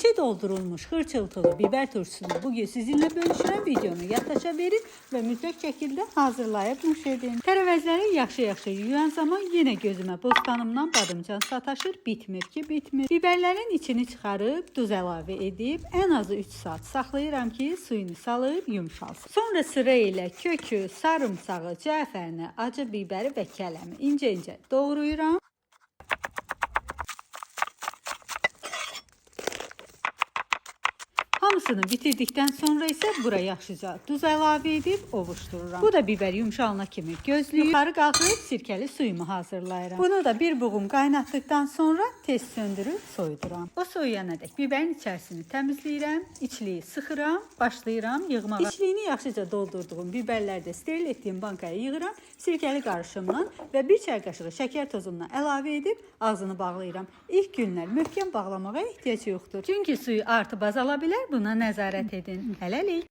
İçi doldurulmuş xırçıltılı biber turşusunu bugün sizinle bölüşürəm. Videonu yaddaşa verin və mütləq şəkildə hazırlayıb nuş edin. Tərəvəzləri yaxşı-yaxşı yuyan zaman yenə gözümə bostanımdan badımcan sataşır. Bitmir ki, bitmir. Biberlərin içini çıxarıb duz əlavə edib ən azı 3 saat saxlayıram ki, suyunu salıb yumşalsın. Sonra sıra ilə kökü, sarımsağı, cəfərini, acı biberi və kələmi incə-incə doğrayıram. Hamısını bitirdikdən sonra isə bura yaxşıca duz əlavə edib ovuşdururam. Bu da biber yumşalana kimi gözləyib. Yuxarı qalxıb sirkəli suyumu hazırlayıram. Bunu da bir buğum qaynatdıqdan sonra tez söndürüb soyuduram. O soyuyana dək biberin içərisini təmizləyirəm, içliyi sıxıram, başlayıram yığmağa. İçliyini yaxşıca doldurduğum biberləri də steril etdiyim bankaya yığıram. Sirkəli qarışımla və bir çay qaşığı şəkər tozundan əlavə edib ağzını bağlayıram. İlk günlər möhkəm bağlamağa ehtiyac yoxdur. Çünki suyu artıb azala bilər, buna nəzarət edin. Hələlik.